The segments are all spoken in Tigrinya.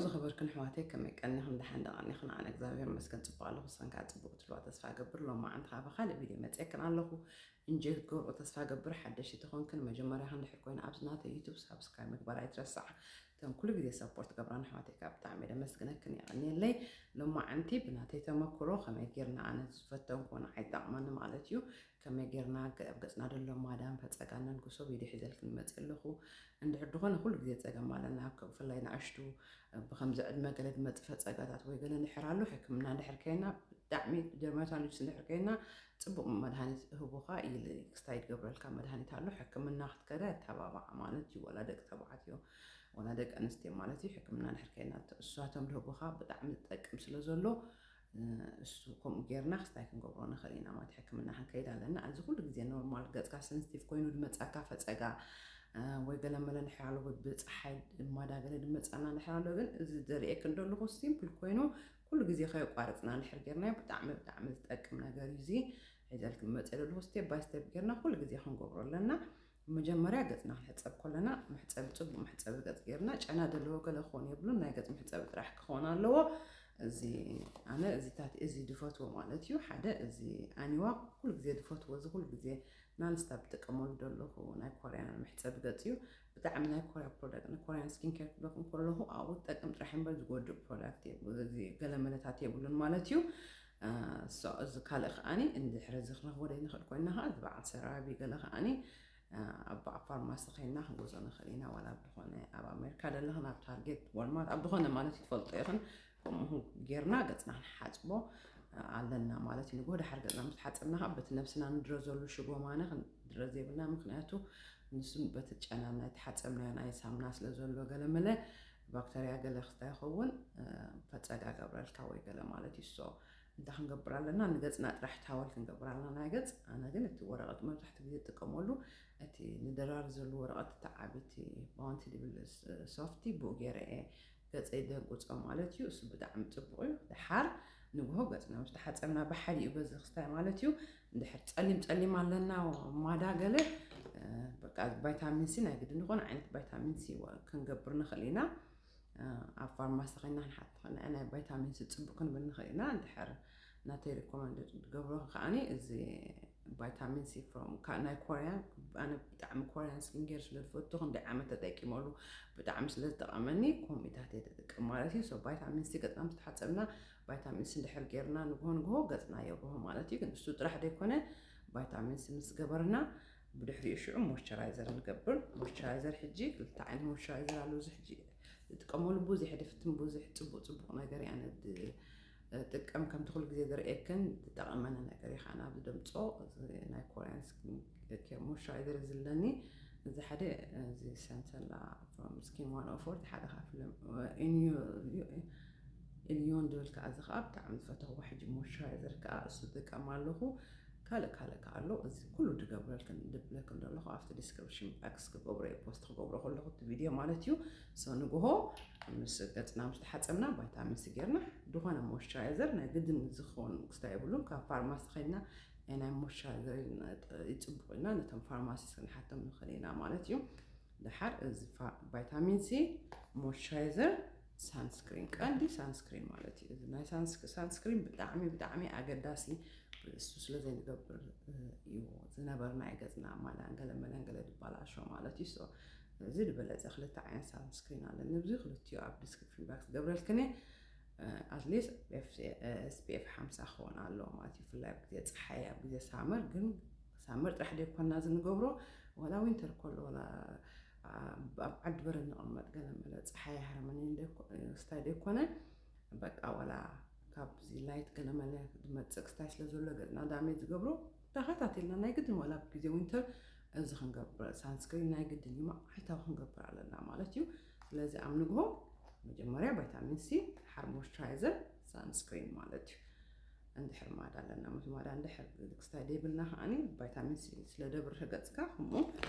ዝኸበርክን ኣሕዋተይ፣ ከመይ ቀኒኽን? ደሓን ደቐኒኽን? ኣነ እግዚኣብሔር ይመስገን ጽቡቕ ኣለኹ። ንስኽን ከኣ ጽቡቕ ክትህልዋ ተስፋ እገብር። ሎማዓንቲ ከኣ ብኻልእ ቪድዮ መጺኤክን ኣለኹ። እንጆይ ክትገብርኦ ተስፋ እገብር። ሓደሽቲ ተኾንክን፣ መጀመርያኽን እንድሕር ኮይኑ ኣብዚ ናተይ ዩቱብ ሳብስክራይብ ምግባር ኣይትረስዓ። እተን ኩሉ ግዜ ሰፖርት ትገብራን ኣሕዋተይ ከኣ ብጣዕሚ እየ ደመስግነክን፣ የቐንየለይ። ሎማዓንቲ ብናተይ ተመክሮ ከመይ ጌርና፣ ኣነ ዝፈተንኩዎ ንዓይ ይጠቕመኒ ማለት እዩ፣ ከመይ ጌርና ገ-፣ ኣብ ገጽና ዘሎ ማዳን ፈጸጋ ነንግሶ ቪድዮ ሒዘልክን መጽእ ኣለኹ። እንድሕር ድኾነ ኩሉ ግዜ ጸገም ኣለና፣ ከ-፣ ብፍላይ ንኣሽቱ ብኸምዚ ዕድመ ገለ ዝመጽእ ፈጸጋታት ወይ ገለ እንድሕር ኣሎ፣ ሕክምና እንድሕር ከይና፣ ብጣዕሚ ደርማቶሎጂስት እንድሕር ከይና፣ ጽቡቕ መድሃኒት ህቡኻ ኢሉ ክስታይ ዝገብረልካ መድሃኒት ኣሎ። ሕክምና ክትከዳ የተባባዕ ማለት እዩ፣ ወላ ደቂ ተባዕትዮ፣ ወላ ደቂ ኣንስትዮ ማለት እዩ። ሕክምና እንድሕር ከይና፣ እሳቶም ዝህቡኻ ብጣዕሚ ዝጠቅም ስለ ዘሎ፣ እ፣ እሱ ከምኡ ጌርና ክስታይ ክንገብሮ ንኽእል ኢና ማለት፣ ሕክምና ክንከይድ ኣለና። እዚ ኩሉ ግዜ ኖርማል ገጽካ ሰንሲቲቭ ኮይኑ ዝመጻካ ፈጸጋ፣ እ፣ ወይ ገለ መለ እንድሕር ኣሎ፣ ወይ ብጸሓይ ማዳ ገለ ዝመጻና እንድሕር ኣሎ፣ ግን እዚ ዘርእየክን ዘለኹ ሲምፕል ኮይኑ ኩሉ ግዜ ከየቋረጽና እንድሕር ጌርናዮ ብጣዕሚ፣ ብጣዕሚ ዝጠቅም ነገር እዩ እዚ። ሒዘልክን መጽእ ዘለኹ ስቴፕ ባይ ስቴፕ ጌርና ኩሉ ግዜ ክንገብሮ ኣለና። መጀመርያ ገጽና ክንሕጸብ ከለና መሕጸቢ፣ ጽቡቕ መሕጸቢ ገጽ ጌርና፣ ጨና ዘለዎ ገለ ክኾን የብሉን፣ ናይ ገጽ መሕጸቢ ጥራሕ ክኾን ኣለዎ። እዚ ኣነ እዚታት፣ እዚ ዝፈትዎ ማለት እዩ። ሓደ እዚ ኣኒዋ ኩሉ ግዜ ዝፈትዎ፣ እዚ ኩሉ ግዜ ናንስታፕ ዝጥቀመሉ ዘለኹ ናይ ኮርያ መሕጸቢ ገጽ እዩ። ብጣዕሚ ናይ ኮርያ ፕሮዳክት፣ ናይ ኮርያን ስኪን ኬር ክብለኩም ከለኹ ኣብኡ ዝጠቅም ጥራሕ እምበር ዝጎድእ ፕሮዳክት የብ-፣ እዚ ገለ መለታት የብሉን ማለት እዩ። እ፣ ሶ፣ እዚ ካልእ ከኣኒ እንድሕር እዚ ክንረኽቦ ዘይንኽእል ኮይና ከኣ፣ እዚ በዓል ሰራቢ ገለ ከኣኒ፣ እ፣ ኣብ በዓል ፋርማሲ ኸይድና ክንገዝኦ ንኽእል ኢና። ዋላ ኣብ ዝኾነ ኣብ ኣሜሪካ ዘለኽን ኣብ ታርጌት፣ ዋልማርት፣ ኣብ ዝኾነ ማለት እዩ፣ ትፈልጦ ኢኽን። ከምኡ ጌርና ገጽና ክንሓጽቦ ኣለና ማለት እዩ። ንግሆ ድሓር ገጽና ምስ ተሓጸብና ከኣ በቲ ነብስና ንድረዘሉ ሽጎማነ ክንድረዝ የብልና። ምኽንያቱ ንሱ በቲ ጨና ናይ ተሓጸብናዮ ናይ ሳሙና ስለ ዘሎ ገለ መለ ባክተርያ ገለ ክስታይ ይኸውን፣ እ፣ ፈጸጋ ገብረልካ ወይ ገለ ማለት እዩ። ሶ እንታይ ክንገብር ኣለና? ንገጽና ጥራሕ ታወል ክንገብር ኣለና ናይ ገጽ። ኣነ ግን እቲ ወረቐት መብዛሕትኡ ግዜ ዝጥቀመሉ እቲ ንደራሪ ዘሉ ወረቐት፣ እቲ ዓቢ፣ እቲ ባውንቲ ዝብል ሶፍቲ፣ ብኡ ገይረ እየ ገጸይ ደንቁጾ ማለት እዩ። እሱ ብጣዕሚ ጽቡቕ እዩ። ደሓር ንግሆ ገጽና ምስ ተሓጸብና ብሓዲኡ በዚ ክስታይ ማለት እዩ። እንድሕር ጸሊም ጸሊም ኣለና ማዳ ገለ፣ እ፣ በቃ ቫይታሚን ሲ ናይ ግድን ዝኾነ ዓይነት ቫይታሚን ሲ ወ-፣ ክንገብር ንኽእል ኢና። እ፣ ኣብ ፋርማሲ ኸይና ክንሓት ንኽእል ኢና። ናይ ቫይታሚን ሲ ጽቡቕ ክንብል ንኽእል ኢና። እንድሕር ናተይ ሪኮመንድ ዝገብሮ ከኣኒ እዚ ቫይታሚን ሲ ፍሮም ካ-፣ ናይ ኮርያ፣ ኣነ ብጣዕሚ ኮርያን ስኪን ኬር ስለ ዝፈቱ፣ ክንደይ ዓመት ተጠቂመሉ፣ ብጣዕሚ ስለ ዝጠቐመኒ፣ ከምኡታት እየ ዝጥቀም ማለት እዩ። ሶ ቫይታሚን ሲ ገጽና ምስ ተሓጸብና፣ ቫይታሚን ሲ እንድሕር ጌርና ንግሆ ንግሆ ገጽና የብርሆ ማለት እዩ። ግን እሱ ጥራሕ ዘይኮነ፣ ቫይታሚን ሲ ምስ ገበርና፣ ብድሕሪኡ ሽዑ ሞይስቸራይዘር ንገብር። ሞይስቸራይዘር ሕጂ ክልተ ዓይነት ሞይስቸራይዘር ኣሎ። እዚ ሕጂ ዝጥቀመሉ ብዙሕ ድፍትን ብዙሕ ጽቡቕ ጽቡቕ ነገር እየ ኣነ ድ-፣ ጥቀም። ከምቲ ኩሉ ግዜ ዝርእየክን ዝጠቐመኒ ነገር እዩ። ከኣ ኣብዚ ደምጾ እዚ ናይ ኮርያን ስኪን ኬር ሞይስቸራይዘር ዝለኒ፣ እዚ ሓደ፣ እዚ ሰንሰላ ፍሮም ስኪን ዋን ኦ ፎር፣ ሓደ ካብ ፍልም ኢንዮ-፣ ኢልዮን ዝብል ከኣ፣ እዚ ከኣ ብጣዕሚ ዝፈተኽዎ ሕጂ ሞይስቸራይዘር ከኣ እሱ ዝጥቀም ኣለኹ። ካልእ ካልእ ከኣ ኣሎ። እዚ ኩሉ ድገብረልክን ድብለክን ዘለኹ ኣብቲ ዲስክሪፕሽን ባክስ ክገብሮ እየ፣ ፖስት ክገብሮ ከለኹ እቲ ቪድዮ ማለት እዩ። ሶ ንግሆ ምስ ገጽና ምስ ተሓጸብና ቫይታሚን ሲ ጌርና፣ ድኾነ ሞይስቸራይዘር ናይ ግድን ዝኸውን ክስታይ የብሉን። ካብ ፋርማሲ ኸይድና፣ "ኣይ ናይ ሞይስቸራይዘር ይጽቡቕ?" ኢልና ነቶም ፋርማሲስት ክንሓቶም ንኽእል ኢና ማለት እዩ። ደሓር እዚ ፋ-፣ ቫይታሚን ሲ፣ ሞይስቸራይዘር፣ ሳንስክሪን፣ ቀንዲ ሳንስክሪን ማለት እዩ። እዚ ናይ ሳንስ-፣ ሳንስክሪን ብጣዕሚ፣ ብጣዕሚ ኣገዳሲ እሱ ስለ ዘይንገብር፣ እ፣ እዩ ዝነበርና፣ ናይ ገጽና ማላን ገለ መለን ገለ ዝበላሾ ማለት እዩ። ሶ፣ እዚ ዝበለጸ ክልተ ዓይነት ሳንስክሪን ኣለኒ። እዚ ክልቲኡ ኣብ ዲስክሪፕሽን ባክስ ገብረልክን እየ። እ፣ ኣትሊስት ኤፍ-፣ እ፣ ኤስ ፒ ኤፍ ሓምሳ ክኾን ኣለዎ ማለት እዩ። ብፍላይ ኣብ ግዜ ጸሓይ፣ ኣብ ግዜ ሳመር፣ ግን ሳመር ጥራሕ ዘይኮንና እዚ ንገብሮ፣ ዋላ ዊንተር ከሎ፣ ዋላ፣ አ፣ ኣብ ዓዲ በረድ ንቕመጥ፣ ገለ መለ ጸሓይ ሃርመኒ እንደኮ-፣ ክስታይ ዘይኮነ፣ በቃ ዋላ ካብዚ ላይት ገለ መለ ዝመጽእ ክስታይ ስለ ዘሎ ገጽና ዳሜጅ ዝገብሮ፣ ተኸታቲልና ናይ ግድን ዋላ ኣብ ግዜ ዊንተር እዚ ክንገብር፣ ሳንስክሪን ናይ ግድን እዩ፣ መዓልታዊ ክንገብር ኣለና ማለት እዩ። ስለዚ ኣብ ንግሆ መጀመርያ ቫይታሚን ሲ፣ ድሓር ሞይስቸራይዘር፣ ሳንስክሪን ማለት እዩ። እንድሕር ማዳ ኣለና፣ ምስ ማዳ እንድሕር ክስታይ ዘይብልና ከኣኒ ቫይታሚን ሲ ስለ ደብርህ ገጽካ፣ ከምኡ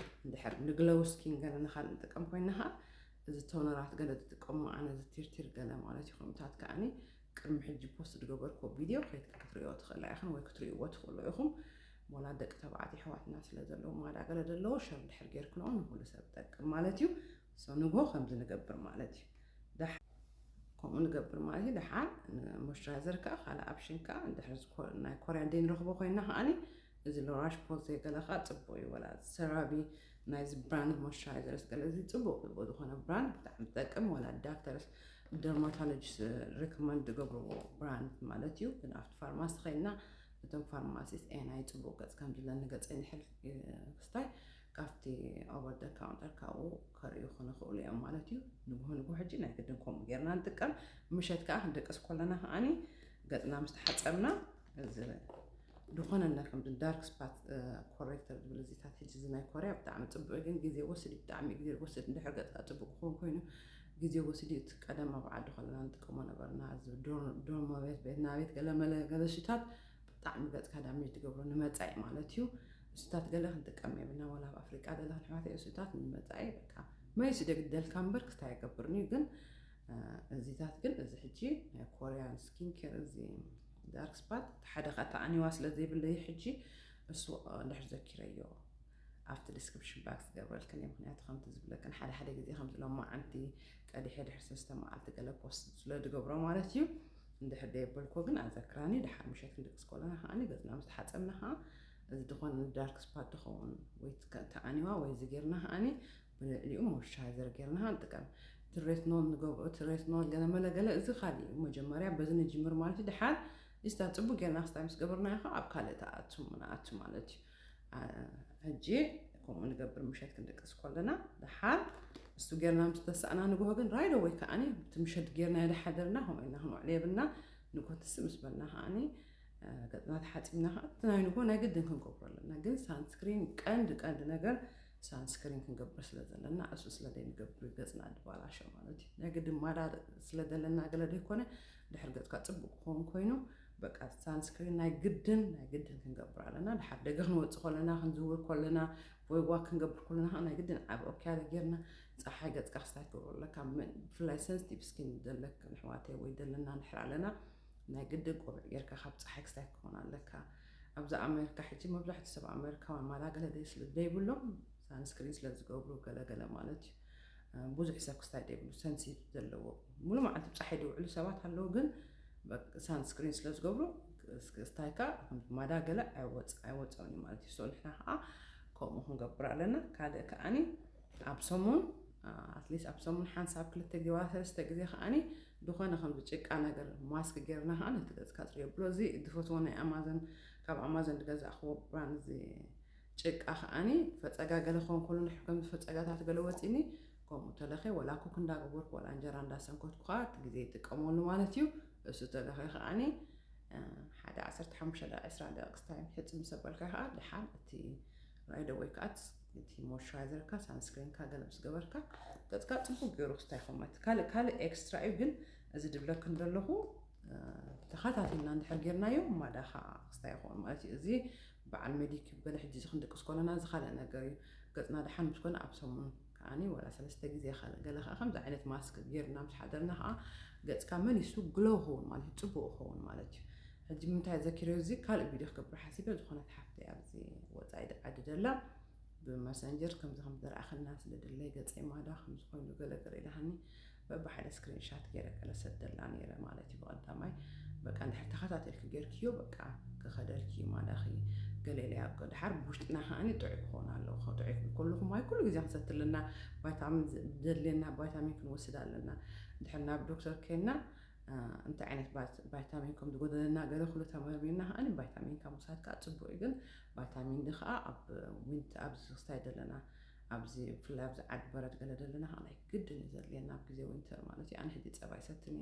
እንድሕር ንግሎው ስኪን ገለ ንኻልእ ንጥቀም ኮይና ከኣ፣ እዚ ቶነራት ገለ ዝጥቀሙ፣ ኣነ እዚ ቲርቲር ገለ ማለት እዩ። ከምኡታት ከኣኒ ቅድሚ ሕጂ ፖስት ዝገበርኩዎ ቪድዮ ከይድካ ክትርእዮ ትኽእላ ኢኽን ወይ ክትርእይዎ ትኽእሉ ኢኹም። ዋላ ደቂ ተባዕትዮ ኣሕዋትና ስለ ዘለዉ፣ ማዳ ገለ ዘለዎ ሸር እንድሕር ጌርክንኦ ንኹሉ ሰብ ይጠቅም ማለት እዩ። ሶ ንግሆ ከምዚ ንገብር ማለት እዩ። ደሓ-፣ ከምኡ ንገብር ማለት እዩ። ደሓር ሞይስቸራይዘር ከዓ ካልእ ኣፕሽን ከዓ እንድሕር ናይ ኮርያ ደይ ንረኽቦ ኮይና ከዓኒ እዚ ሎራሽ ፖዜ ገለ ከዓ ፅቡቅ እዩ። ወላ ሰራቪ ናይዚ ብራንድ ሞይስቸራይዘርስ ገለ እዚ ፅቡቅ ፅቡቅ ዝኾነ ብራንድ ብጣዕሚ ዝጠቅም ወላ ዳክተርስ ደርማቶሎጂስት ሪኮመንድ ዝገብርዎ ብራንድ ማለት እዩ። ግን ኣብቲ ፋርማሲ ከይድና እቶም ፋርማሲስት ኤ ናይ ፅቡቅ ገፅ ከም ዝለኒ ገፀይ ንሕል ክስታይ ካብቲ ኦቨር ደ ካውንተር ካብኡ ከርእዩ ክኽእሉ እዮም ማለት እዩ። ንግሆ ንግሆ ሕጂ ናይ ግድን ከምኡ ጌርና ንጥቀም። ምሸት ከዓ ክንደቅስ ከለና ከዓኒ ገፅና ምስ ተሓፀብና እዚ ዝኾነ ነገር ከምዚ ዳርክ ስፓት ኮሬክተር ዝብል እዚታት ሕጂ እዚ ናይ ኮርያ ብጣዕሚ ፅቡቅ እዩ፣ ግን ግዜ ወስድ እዩ፣ ብጣዕሚ ግዜ ወስድ። እንድሕር ገፅካ ፅቡቅ ክኸውን ኮይኑ ግዜ ወስድ እዩ። እቲ ቀደም ኣብ ዓዲ ከለና ንጥቀሞ ነበርና። እዚ ዶርሞ ቤት ቤትና ቤት ገለመለ ገለ ሽታት ብጣዕሚ ገፅካ ዳሜጅ ዝገብሮ ንመፃኢ ማለት እዩ። እሱታት ገለ ክንጥቀም የብልና። ወላ ኣብ ኣፍሪቃ ዘለኽን ኣሕዋተይ እሱታት ንመፃኢ በቃ መይስ ደግደልካ እምበር ክስታይ ኣይገብርን እዩ። ግን እዚታት ግን እዚ ሕጂ ናይ ኮርያን ስኪን ኬር እዚ ዳርክ ስፓት ሓደ ከኣ ተኣኒዋ ስለ ዘይብለይ ሕጂ እሱ እንድሕር ዘኪረዮ ኣብቲ ዲስክሪፕሽን ባክስ ዝገብረልክን እየ። ምክንያቱ ከምቲ ዝብለክን ሓደ ሓደ ግዜ ከምዚ ሎማዓንቲ ቀዲሐ ድሕሪ ሰለስተ መዓልቲ ገለ ፖስት ስለ ዝገብሮ ማለት እዩ። እንድሕር ደየበልኮ ግን ኣዘክራኒ። ደሓር ምሸት ክንድቅስ ከለና ከዓኒ ገጽና ምስ ተሓጸብና ከዓ እዚ ዝኾነ ዳርክ ስፓት ዝኸውን ወይ ተኣኒዋ ወይ እዚ ጌርና ከዓኒ ብልዕሊኡ ሞይስቸራይዘር ጌርና ንጥቀም። እቲ ሬትኖል ንገብሮ፣ እቲ ሬትኖል ገለ መለ ገለ እዚ ካልእ እዩ። መጀመርያ በዚ ንጅምር ማለት እዩ። ደሓር እስታ ጽቡቅ ጌርና ክስታይ ምስ ገበርናዮ ከዓ ኣብ ካልእ ተኣቱ ንኣቱ ማለት እዩ። ሕጂ ከምኡ ንገብር። ምሸት ክንድቅስ ከለና ደሓር እሱ ጌርና ምስ ተሳእና ንግሆ ግን ራይደ ወይ ከዓኒ እቲ ምሸት ጌርና የደሓደርና ከምኡ ኢልና ክንውዕል የብልና። ንግሆ ትስእ ምስ በልና ከዓኒ ገጽና ተሓጺብና ከዓ እቲ ናይ ንግሆ ናይ ግድን ክንገብሮ ኣለና። ግን ሳንስክሪን ቀንዲ ቀንዲ ነገር ሳንስክሪን ክንገብር ስለ ዘለና እሱ ስለ ዘይንገብር ገጽና ዝበላሾ ማለት እዩ። ናይ ግድን ማዳ ስለ ዘለና ገለ ዘይኮነ ድሕር ገጽካ ጽቡቅ ክኸውን ኮይኑ በቃ ሳንስክሪን ናይ ግድን ናይ ግድን ክንገብር ኣለና። ድሓር ደገ ክንወጽእ ከለና ክንዝውር ከለና ወይ ዋክ ክንገብር ከለና ከዓ ናይ ግድን ዓብ ኦክያለ ጌርና ፀሓይ ገጽካ ክስታይ ትገብሮ ኣለካ። ብፍላይ ሰንስቲቭ ስኪን ዘለክን ኣሕዋተይ ወይ ዘለና ንድሕር ኣለና ናይ ግድን ቆቢዕ ጌርካ ካብ ፀሓይ ክስታይ ክኸውን ኣለካ። ኣብዚ ኣሜሪካ ሕጂ መብዛሕትኡ ሰብ ኣሜሪካውያን ማላ ገለ ደይ ስለ ዘይብሎም ሳንስክሪን ስለ ዝገብሩ ገለገለ ማለት እዩ። ብዙሕ ሰብ ክስታይ ዘይብሉ ሰንሲቲቭ ዘለዎ ሙሉ መዓልቲ ብፀሓይ ዝውዕሉ ሰባት ኣለዉ፣ ግን ሳንስክሪን ስለ ዝገብሩ ክስታይካ ማዳ ገለ ኣይወፀውን እዩ ማለት እዩ። ንሕና ከዓ ከምኡ ክንገብር ኣለና። ካልእ ከዓኒ ኣብ ሰሙን ኣትሊስት ኣብ ሰሙን ሓንሳብ ክልተ ግዜ ሰለስተ ግዜ ከዓኒ ዝኾነ ከምዚ ጭቃ ነገር ማስክ ጌርና ከዓ ነቲ ገፅካ ፅርዮ ብሎ። እዚ ዝፈትዎ ናይ ኣማዘን ካብ ኣማዘን ዝገዛእክዎ ብራንድ እዚ ጭቃ ከዓኒ ፈፀጋ ገለ ክኸውን ከሎ ንድሕር ከምዚ ፈፀጋታት ገለ ወፂኒ ከምኡ ተለኸ ወላ ኩክ እንዳገበርኩ ወላ እንጀራ እንዳሰንከትኩ ከዓ እቲ ግዜ ይጥቀመሉ ማለት እዩ። እሱ ተለኸ ከዓኒ ሓደ ዓሰርተ ሓሙሽተ ደቂቃ ዕስራ ደቂቃ ክስታይ ሕፅብ ምስ ኣበልካ ከዓ ደሓን እቲ ራይደ ወይ ከዓ እቲ ሞይስቸራይዘርካ ሳንስክሪንካ ገለ ምስ ገበርካ ገፅካ ፅቡቅ ገይሩ ክስታይ ይኸውን ማለት እዩ። ካልእ ካልእ ኤክስትራ እዩ፣ ግን እዚ ድብለክን ዘለኹ ተኸታቲልና እንድሕር ጌርናዮ ማዳኻ ክስታይ ይኸውን ማለት እዩ። እዚ በዓል ሜዲኪ ገለ ሕጂ እዚ ክንድቅስ ከለና እዚ ካልእ ነገር እዩ። ገፅና ደሓን ምስ ኮነ ኣብ ሰሙን ከዓኒ ወላ ሰለስተ ግዜ ካልእ ገለ ከዓ ከምዚ ዓይነት ማስክ ጌርና ምስ ሓደርና ከዓ ገፅካ መሊሱ ግሎ ክኸውን ማለት እዩ፣ ፅቡቅ ክኸውን ማለት እዩ። ሕጂ ምንታይ ዘኪረዮ እዚ ካልእ ቪድዮ ክገብር ሓሲበ። ዝኾነት ሓፍተይ ኣብዚ ወፃኢ ዓዲ ደላ ብመሰንጀር ከምዚ ከም ዝረኣኽና ስለ ደለይ ገፀይ ማዳ ከም ዝኾይኑ ገለ ገለ ኢላሃኒ በብሓደ ስክሪንሻት ገይረ ገለ ሰደላ ነይረ ማለት እዩ። ብቐዳማይ በቃ እንድሕር ተኸታተልኪ ጌርክዮ በቃ ክኸደልኪ ማዳኺ ገለ ኢለያ። ደሓር ብውሽጥና ከዓኒ ጥዑይ ክኾን ኣለዎ። ጥዑይ ክብል ከለኹ ማይ ኩሉ ግዜ ክንሰቲ ኣለና። ቫይታሚን ዘድልየና ቫይታሚን ክንወስድ ኣለና። እንድሕር ናብ ዶክተር ከይና እንታይ ዓይነት ቫይታሚን ከም ዝጎደለና ገለ ኩሉ ተመርሚርና ከዓኒ ቫይታሚን ካብ ምውሳድ ከዓ ፅቡቅ እዩ። ግን ቫይታሚን ዲ ከዓ ኣብ ዊንት ኣብዚ ክስታይ ዘለና ኣብዚ ብፍላይ ኣብዚ ዓዲ በረድ ገለ ዘለና ከዓ ናይ ግድን እዩ ዘድልየና ኣብ ግዜ ዊንተር ማለት እዩ። ኣነ ሕጂ ፀባ ይሰትኒ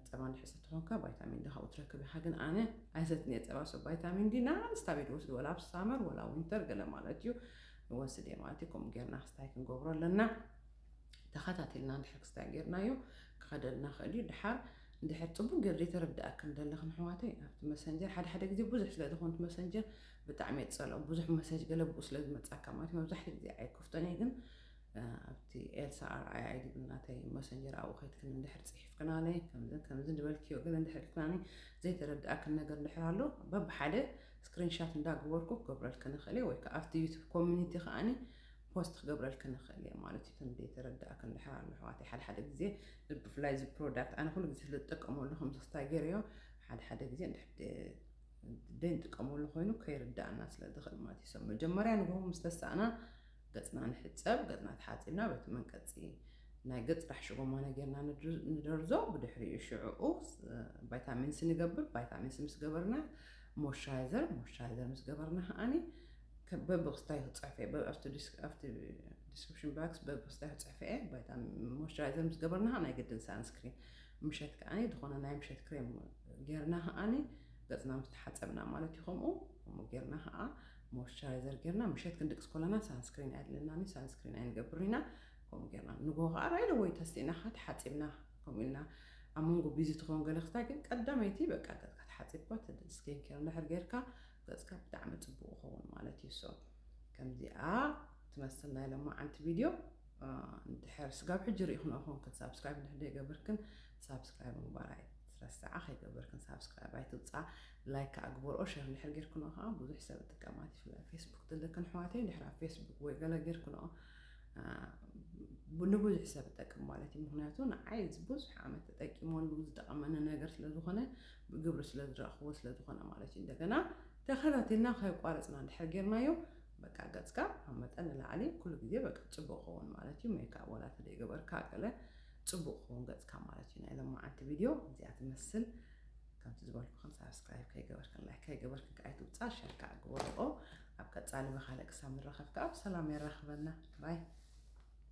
ፀባ እንድሕር ሰቲ ኮንካ ቫይታሚን ዲ ካብኡ ትረክብ ኢኻ። ግን ኣነ ኣይሰትን እየ ፀባ። ሶ ቫይታሚን ዲ ናንስታብ እየ ዝወስድ ወላ ኣብ ሳመር ወላ ዊንተር ገለ ማለት እዩ ንወስድ እየ ማለት እዩ። ከምኡ ጌርና ክስታይ ክንገብሮ ኣለና። ተኸታቲልና እንድሕር ክስታይ ጌርናዮ ክኸደልና ክእል እዩ። ድሓር እንድሕር ፅቡቅ ገይሩ ዘይተረድኣክን ዘለኽን ኣሕዋተይ ኣብቲ መሰንጀር ሓደ ሓደ ግዜ ብዙሕ ስለ ዝኾንት መሰንጀር ብጣዕሚ እየ ዝፀልኦ። ብዙሕ መሰጅ ገለ ብኡ ስለ ዝመፃካ ማለት እዩ። መብዛሕትኡ ግዜ ኣይከፍቶን እየ፣ ግን ኣብቲ ኤልሳ ኣርኣያ ኣይዲ ናተይ መሰንጀር ኣብኡ ከይድክን እንድሕር ፅሒፍክናለይ ከምዚ ከምዚ ዝበልክዮ ገለ እንድሕር ኢልክናኒ ዘይተረድኣክን ነገር እንድሕር ኣሎ በብሓደ ስክሪንሻት እንዳገበርኩ ክገብረልክን እኽእል እየ። ወይ ከዓ ኣብቲ ዩቱብ ኮሚኒቲ ከዓኒ ፖስት ክገብረልክን ይኽእል እየ ማለት እዩ። እንደ ተረዳእክን ድሕር ኣሎ ኣሕዋተይ፣ ሓደ ሓደ ግዜ ብፍላይ እዚ ፕሮዳክት ኣነ ኩሉ ግዜ ስለ ዝጥቀመሉ ከም ስታይ ገይረዮ ሓደ ሓደ ግዜ እንድሕር ደንጥቀመሉ ኮይኑ ከይርዳእና ስለ ዝኽእል ማለት እዩ። ሰብ መጀመርያ ንግሆ ምስ ተሳእና ገጽና ንሕጸብ፣ ገጽና ተሓጺብና በቲ መንቀጺ ናይ ገጽ ጥራሕ ሽጎማነ ጌርና ንድር- ንደርዞ። ብድሕሪኡ ሽዕኡ ስ- ቫይታሚን ሲ ንገብር። ቫይታሚን ሲ ምስ ገበርና ሞይስቸራይዘር፣ ሞይስቸራይዘር ምስ ገበርና ከዓኒ ከ- በብክስታይ ክጽሕፈ በብ- ኣብቲ ዲስ- ኣብቲ ዲስክሪፕሽን ባክስ በብክስታይ ክጽሕፈ እየ። ቫይታሚን ሞይስቸራይዘር ምስ ገበርና ናይ ግድን ሳንስክሪን፣ ምሸት ከዓኒ ዝኾነ ናይ ምሸት ክሬም ጌርና ከዓኒ ገጽና ምስ ተሓጸብና ማለት እዩ። ከምኡ ከምኡ ጌርና ከዓ ሞይስቸራይዘር ጌርና ምሸት ክንድቅስ ከለና ሳንስክሪን ኣየድልየናን እዩ። ሳንስክሪን ኣይንገብርን ኢና። ከምኡ ጌርና ንጎ ከዓ ራይደ ወይ ተስኢና ከዓ ተሓጺብና ከምኡ ኢልና ኣብ መንጎ ቢዚ ትኸውን ገለ ክስታይ ግን ቀዳመይቲ በቃ ገጽካ ተሓጺብካ ስኪን ኬር እንድሕር ጌርካ ገጽካ ብጣዕሚ ጽቡቅ ይኸውን ማለት እዩ። ሶ ከምዚኣ ትመስል ናይ ሎማዓንቲ ቪድዮ። እንድሕር ስጋብ ሕጂ ርኢኽንኦ ኮንክን ሳብስክራይብ እንድሕር ዘይገበርክን ሳብስክራይብ ምግባር ኣይትረስዓ። ከይገበርክን ሳብስክራይብ ኣይትውፃ። ላይክ ከዓ ግበርኦ። ሸር እንድሕር ጌርክንኦ ከዓ ብዙሕ ሰብ ይጥቀማት። ይፍላይ ፌስቡክ ዘለክን ኣሕዋተይ እንድሕር ኣብ ፌስቡክ ወይ ገለ ጌርክንኦ አ፣ ብ- ንብዙሕ ሰብ ይጠቅም ማለት እዩ። ምክንያቱ ንዓይ እዚ ብዙሕ ዓመት ተጠቂመሉ ዝጠቐመኒ ነገር ስለ ዝኾነ ብግብሪ ስለ ዝረእኽዎ ስለ ዝኾነ ማለት እዩ። እንደገና ተኸታቲልና ከየቋረፅና እንድሕር ጌርናዮ በቃ ገፅካ ካብ መጠን ንላዕሊ ኩሉ ግዜ በቃ ፅቡቅ ክኸውን ማለት እዩ። ሜካፕ ወላ ተደይገበርካ ገለ ፅቡቅ ክኸውን ገፅካ ማለት እዩ። ናይ ሎማዓንቲ ቪድዮ እዚኣ ትመስል። ከምቲ ዝበልኩኽን ሳብስክራይብ ከይገበርክን ላይክ ከይገበርክን ከዓ ኣይትውፃ። ሸር ከዓ ግበርኦ። ኣብ ቀፃሊ ብካልእ ክሳብ ንራኸብ ከዓ ብሰላም የራኽበና። ባይ።